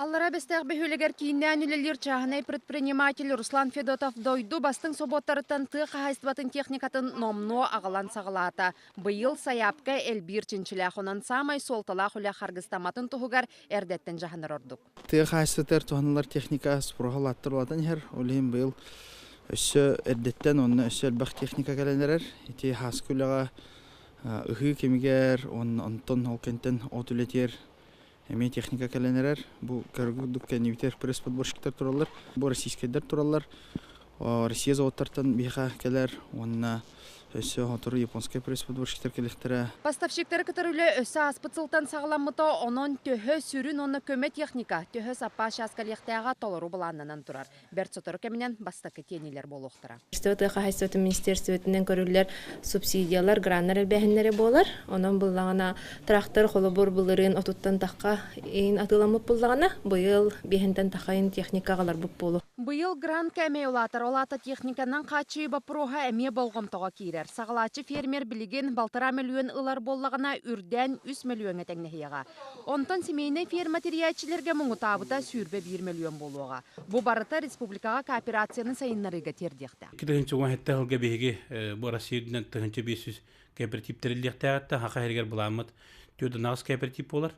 Аллараа Бэстээх бөһүөлэгэр кииннээн үлэлиир чааһынай предприниматель Руслан Федотов дойду бастыҥ собуоттарыттан тыа хаһаайыстыбатын техникатын номнуо аҕалан саҕалаата. Быйыл сайаапка элбиир чинчилээх, онон саамай суолталаах үлэ харгыстамматын туһугар эрдэттэн дьаһанар ордук. Тыа хаһаайыстыбатыгар туһаныллар техника спроһа улааттар улаатан иһэр. Ол иһин быйыл өссө эрдэттэн уонна өссө элбэх техника кэлэн эрэр. Ити һааскы үлэҕэ ыһыы кэмигэр уонна онтон ол кэнтэн от үлэтигэр эмиэ техника кэлэн эрэр. Бу көргүдүк кэннибитигэр пресс-подборщиктар тураллар. Бу российскайдар тураллар. Россия заводтартан биһиэхэ кэлэр уонна өссө сотору японскай пресс-подборщиктар кэлиэхтэрэ. Поставщиктары кытары үлэ өссө ааспыт сылтан саҕаламмыта, онон төһө сүрүн уонна көмө техника, төһө саппаас чаас кэлиэхтээҕэ толору былааннанан турар. Бэрт сотору кэминэн бастакы тиэниилэр буолуохтара. Тыа хаһаайыстыбатын министерствотынан көрүллэр субсидиялар, граннар элбээһиннэрэ буолар. Онон буллаҕына трактор холобур былырыын отуттан тахха иин атыыламмыт буллаҕына, быйыл биэһинтэн тахха иин техника аҕаларбыт буолуо. Быйыл грант кээмэй улаатар, ол аата техниканан хааччыйыы боппуруоһа эмиэ болҕомтоҕо киирэр. Саҕалааччы фермер билигин балтараа мөлүйүөн ылар буоллаҕына, үрдээн үс мөлүйүөҥҥэ тэҥнэһиэҕэ. Онтон семейнай ферма тэрийээччилэргэ муҥутаабыта 21 мөлүйүөн буолуоҕа. Бу барыта республикаҕа кооперацияны сайыннарыыга тиэрдиэхтээх. 2017 сылга биһиги бу Россия үрдүнэн 1500 кооператив тэриллиэхтээҕиттэн Саха сиригэр былааммыт 48 кооператив буолар.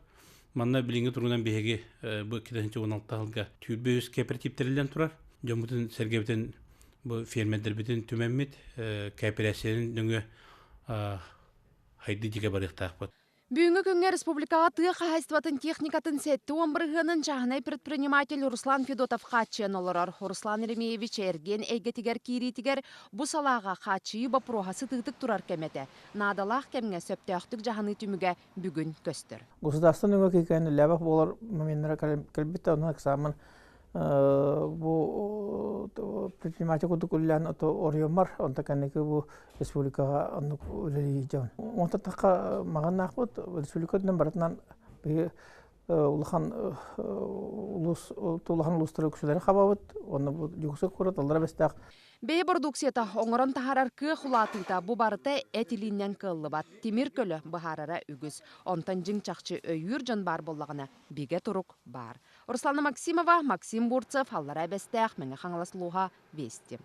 Манна билиҥҥи туругунан биһиги бу 2016 сылга 23 кооператив тэриллэн турар. Дьоммутун сэргэбитин бу фермердэрбитин түмэммит кооперациянын нөҥүө хайдыы диэки барыахтаахпыт. Бүгүҥҥү күҥҥэ республикаҕа тыа хаһаайыстыбатын техникатын 70 бырыһыанын чааһынай предприниматель Руслан Федотов хааччыйан олорор. Руслан Еремеевич эргиэн эйгэтигэр киириитигэр бу салааҕа хааччыйыы боппуруоһа сытыытык турар кэмэ этэ. Наадалаах кэмҥэ сөптөөхтүк дьаһаныы түмүгэ бүгүн көстөр. Государство нөҥүө киирэн үлэлээбэх буолар моменнара кэлбит, онон экзамен бу предприниматель курдук үлэлээн оройуоммар, онто кэнники бу республикаҕа оннук үлэлии дьон. Онтон тахха маҕаннаахпыт республика үрдүнэн барытынан биһи улахан улуус улахан улуустары үксүлэри хабабыт уонна бу Дьокуускай куорат аллара бэстээх. Бэйэ бородууксуйата оҥорон таһаарар кыах улаатыыта бу барыта эт илииннэн кыаллыбат, тимир көлө быһаарара үгүс. Онтон дьиҥ-чахчы өйүүр дьон баар буоллаҕына, бигэ турук баар. Руслана Максимова, Максим Бурцев, Аллараа Бэстээх, Мэҥэ Хаҥалас улууһа, Вести.